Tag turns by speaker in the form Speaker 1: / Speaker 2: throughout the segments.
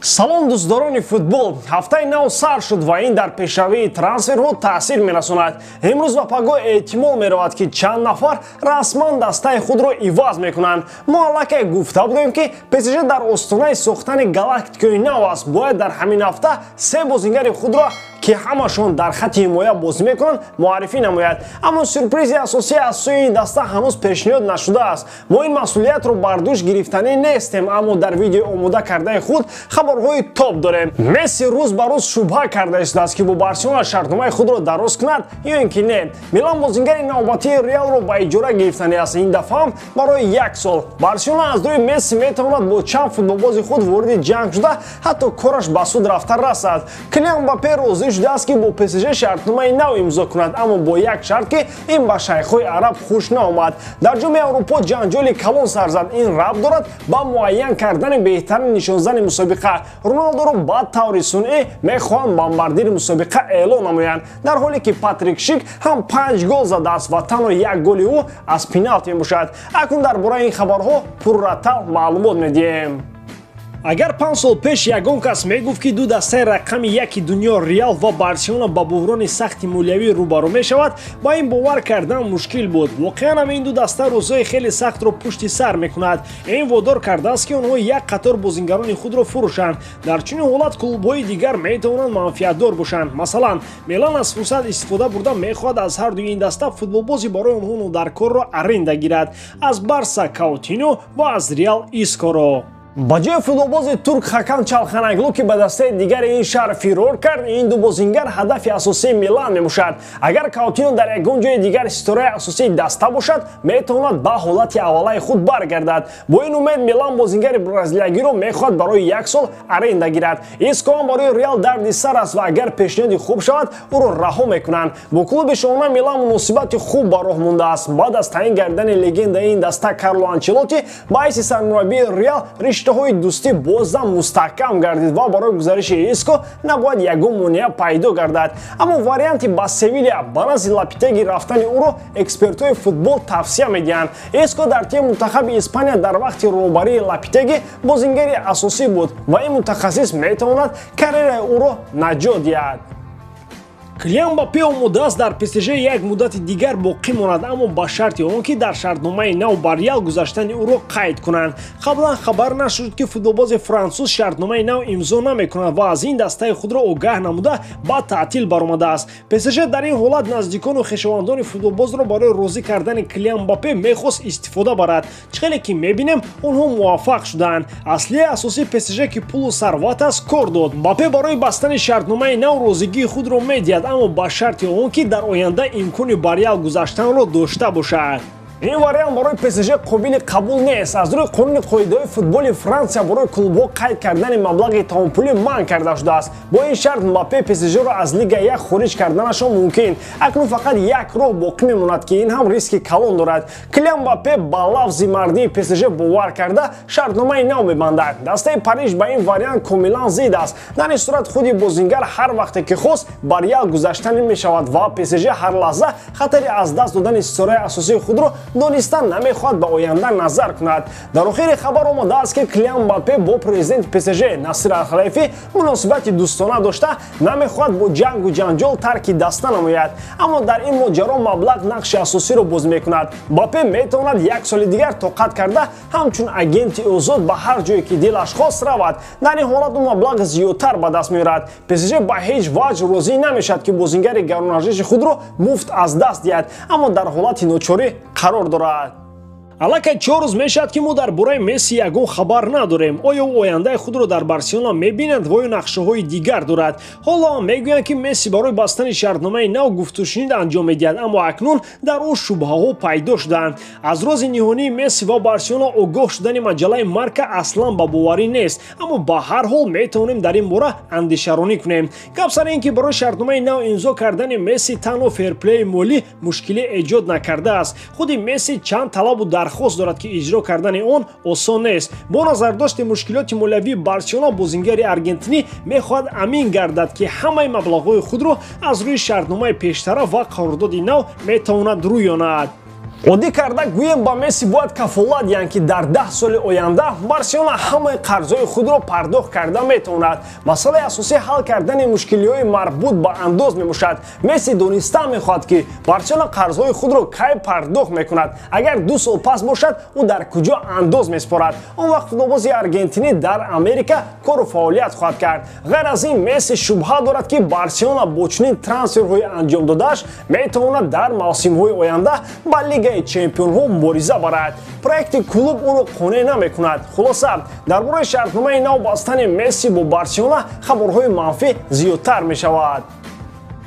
Speaker 1: Салом, дӯстдорони футбол. Ҳафтаи нав сар шуд ва ин дар пешравии трансферҳо таъсир мерасонад. Имрӯз ва пагоҳ эҳтимол меравад, ки чанд нафар расман дастаи худро иваз мекунанд. Мо аллакай гуфта будем, ки ПСЖ дар остонаи сохтани галактикаи нав аст. Бояд дар ҳамин ҳафта се бозингари худро, ки ҳамашон дар хатти ҳимоя бозӣ мекунанд, муаррифӣ намояд. Аммо сюрпризи асосӣ аз сӯи ин даста ҳанӯз пешниҳод нашудааст. Мо ин масъулиятро бар дӯш гирифтанӣ нестем, аммо дар видеои омода кардаи худ хабарҳои топ дорем. Месси рӯз ба рӯз шубҳа карда истодааст, ки бо Барселона шартномаи худро дароз кунад ё ин ки не. Милан бозингари навбатии Реалро ба иҷора гирифтанӣ аст, ин дафъа ҳам барои як сол. Барселона аз рӯи Месси метавонад бо чанд футболбози худ вориди ҷанг шуда, ҳатто кораш ба суд рафта расад. Килиан Мбаппе розӣ шудааст, ки бо ПСЖ шартномаи нав имзо кунад, аммо бо як шарт, ки ин ба шайхҳои араб хуш наомад. Дар Ҷоми Аврупо ҷанҷоли калон сар зад. Ин рабт дорад ба муайян кардани беҳтарин нишонзани мусобиқа. Роналдоро ба таври сунъӣ мехоҳанд бомбардири мусобиқа эълон намоянд, дар ҳоле ки Патрик Шик ҳам 5 гол задааст ва танҳо як голи ӯ аз пеналти мебошад. Акнун дар бораи ин хабарҳо пурратар маълумот медиҳем. Агар 5 сол пеш ягон кас мегуфт, ки ду дастаи рақами яки дунё, Реал ва Барселона, ба буҳрони сахти молиявӣ рӯбарӯ мешавад, ба ин бовар кардан мушкил буд. Воқеан ҳам ин ду даста рӯзҳои хеле сахтро пушти сар мекунад. Ин водор кардааст, ки онҳо як қатор бозингарони худро фурӯшанд. Дар чунин ҳолат клубҳои дигар метавонанд манфиатдор бошанд. Масалан, Мелан аз фурсат истифода бурда мехоҳад аз ҳар дуи ин даста футболбози барои онҳо нодаркорро аренда гирад: аз Барса Каутино ва аз Реал Искоро. Ба ҷои футболбози турк Хакан Чалханаглу, ки ба дастаи дигари ин шаҳр фирор кард, ин ду бозингар ҳадафи асосии Милан мебошад. Агар Каутино дар ягон ҷои дигар ситораи асосии даста бошад, метавонад ба ҳолати аввалаи худ баргардад. Бо ин умед Милан бозингари бразилиягиро мехоҳад барои як сол аренда гирад. Иско ҳам барои Реал дарди сар аст ва агар пешниҳоди хуб шавад, ӯро раҳо мекунанд. Бо клуби шоҳона Милан муносибати хуб ба роҳ мондааст. Баъд аз таъин гардидани легендаи ин даста Карло Анчелоти ба ҳайси сармураббии Реал, риштаҳои дӯстӣ бозам мустаҳкам гардид ва барои гузариши Иско набояд ягон монеа пайдо гардад. Аммо варианти ба Севилия, ба назди Лопетеги рафтани ӯро экспертҳои футбол тавсия медиҳанд. Иско дар тими мунтахаби Испания дар вақти роҳбарии Лопетеги бозингари асосӣ буд ва ин мутахассис метавонад карьераи ӯро наҷот диҳад. Килиан Мбаппе омодааст дар ПСЖ як муддати дигар боқӣ монад, аммо ба шарти он ки дар шартномаи нав ба Реал гузаштани ӯро қайд кунанд. Қаблан хабар нашуд, ки футболбози франсуз шартномаи нав имзо намекунад ва аз ин дастаи худро огаҳ намуда, ба таътил баромадааст. ПСЖ дар ин ҳолат наздикону хешовандони футболбозро барои розӣ кардани Килиан Мбаппе мехост истифода барад. Чӣ хеле ки мебинем, онҳо муваффақ шудаанд. Аслияи асосии ПСЖ, ки пулу сарват аст, кор дод. Мбаппе барои бастани шартномаи нав розигии худро медиҳад, аммо ба шарти он ки дар оянда имкони ба Реал гузаштанро дошта бошад. Ин вариант барои ПСЖ қобили қабул нест. Аз рӯи қонуни қоидаҳои футболи Франсия барои клубҳо қайд кардани маблағи тамомпулӣ манъ карда шудааст. Бо ин шарт Мбаппе ПСЖро аз Лига 1 хориҷ карданашон мумкин. Акнун фақат як роҳ боқӣ мемонад, ки ин ҳам риски калон дорад. Килиан Мбаппе ба лафзи мардии ПСЖ бовар карда, шартномаи нав мебандад. Дастаи Париж ба ин вариант комилан зид аст. Дар ин сурат худи бозингар ҳар вақте ки хост, ба Реал гузаштанӣ мешавад ва ПСЖ ҳар лаҳза хатари аз даст додани ситораи асосии худро дониста намехоҳад ба оянда назар кунад. Дар охири хабар омадааст, ки Килиан Мбаппе бо президенти ПСЖ Насир Алхалайфӣ муносибати дӯстона дошта, намехоҳад бо ҷангу ҷанҷол тарки даста намояд. Аммо дар ин моҷаро маблағ нақши асосиро боз мекунад. Мбаппе метавонад як соли дигар тоқат карда, ҳамчун агенти озод ба ҳар ҷое ки дилаш хост равад. Дар ин ҳолат ӯ маблағи зиёдтар ба даст меорад. ПСЖ ба ҳеҷ ваҷҳ розӣ намешавад, ки бозингари гаронарзиши худро муфт аз даст диҳад, аммо дар ҳолати ночорӣ қарор дорад. Аллакай 4 рӯз мешавад, ки мо дар бораи Месси ягон хабар надорем. Оё ӯ ояндаи худро дар Барселона мебинад ва ё нақшаҳои дигар дорад? Ҳоло ҳам мегӯянд, ки Месси барои бастани шартномаи нав гуфтушунид анҷом медиҳад, аммо акнун дар ӯ шубҳаҳо пайдо шудаанд. Аз рози ниҳонии Месси ва Барселона огоҳ шудани маҷаллаи Марка аслан ба боварӣ нест, аммо ба ҳар ҳол метавонем дар ин бора андешаронӣ кунем. Гап сари ин ки барои шартномаи нав имзо кардани Месси танҳо ферплеи молӣ мушкилӣ эҷод накардааст. Худи Месси чанд талабу дархост дорад, ки иҷро кардани он осон нест. Бо назардошти мушкилоти молиявии Барселона, бозингари аргентинӣ мехоҳад амин гардад, ки ҳамаи маблағҳои худро аз рӯи шартномаи пештара ва қарордоди нав метавонад рӯёнад. Оддӣ карда гӯем, ба Месси бояд кафолат диҳанд, ки дар 10 соли оянда Барселона ҳамаи қарзҳои худро пардохт карда метавонад. Масъалаи асосӣ ҳал кардани мушкилиҳои марбут ба андоз мебошад. Месси дониста мехоҳад, ки Барселона қарзҳои худро кай пардохт мекунад. Агар 2 сол пас бошад, ӯ дар куҷо андоз месупорад? Он вақт футболбози аргентинӣ дар Америка кору фаъолият хоҳад кард. Ғайр аз ин, Месси шубҳа дорад, ки Барселона бо чунин трансферҳои анҷом додааш метавонад дар мавсимҳои оянда ба Лигаи Чемпионҳо мубориза барад. Проекти клуб ӯро қонеъ намекунад. Хулоса, дар бораи шартномаи нав бастани Месси бо Барселона хабарҳои манфӣ зиёдтар мешавад.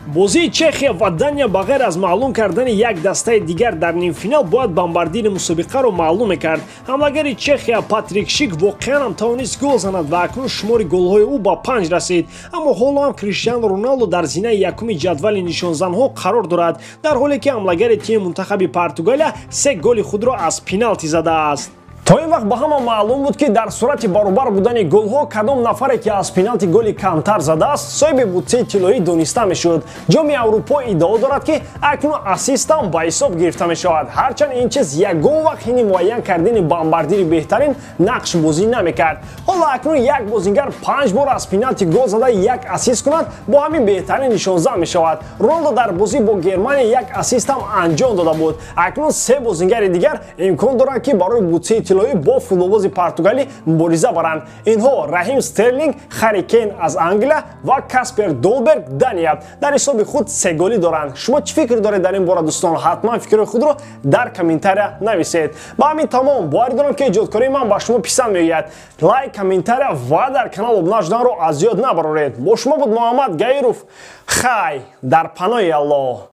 Speaker 1: Бозии Чехия ва Дания ба ғайр аз маълум кардани як дастаи дигар дар нимфинал бояд бомбардири мусобиқаро маълум мекард. Ҳамлагари Чехия Патрик Шик воқеан ҳам тавонист гол занад ва акнун шумори голҳои ӯ ба 5 расид. Аммо ҳоло ҳам Криштиану Роналдо дар зинаи якуми ҷадвали нишонзанҳо қарор дорад, дар ҳоле ки ҳамлагари тими мунтахаби Португалия 3 голи худро аз пеналти задааст. То ин вақт ба ҳама маълум буд, ки дар сурати баробар будани голҳо кадом нафаре, ки аз пеналти голи камтар задааст, соҳиби бутсаи тиллоӣ дониста мешуд. Ҷоми Аврупо иддао дорад, ки акнун ассистам ба ҳисоб гирифта мешавад. Ҳарчанд ин чиз ягон вақт ҳини муайян кардани бомбардири беҳтарин нақш бозӣ намекард. Ҳоло акнун як бозингар 5 бор аз пеналти гол зада як ассист кунад, бо ҳамин беҳтарин нишонзан мешавад. Роналдо дар бозӣ бо Германия як ассистам анҷом дода буд. Акнун 3 бозингари дигар имкон доранд, ки барои бутсаи тиллоӣ бо футболбози португалӣ мубориза баранд. Инҳо Раҳим Стерлинг, Харри Кейн аз Англия ва Каспер Долберг, Дания, дар ҳисоби худ 3 голӣ доранд. Шумо чӣ фикр доред дар ин бора, дӯстон? Ҳатман фикрҳои худро дар комментария нависед. Ба ҳамин тамом. Боварӣ дорам, ки эҷодкории ман ба шумо писанд меояд. Лайк, комментария ва дар канал обуна шуданро аз ёд набароред. Бо шумо буд Муҳаммад Гаиров. Хай, дар паноҳи Аллоҳ.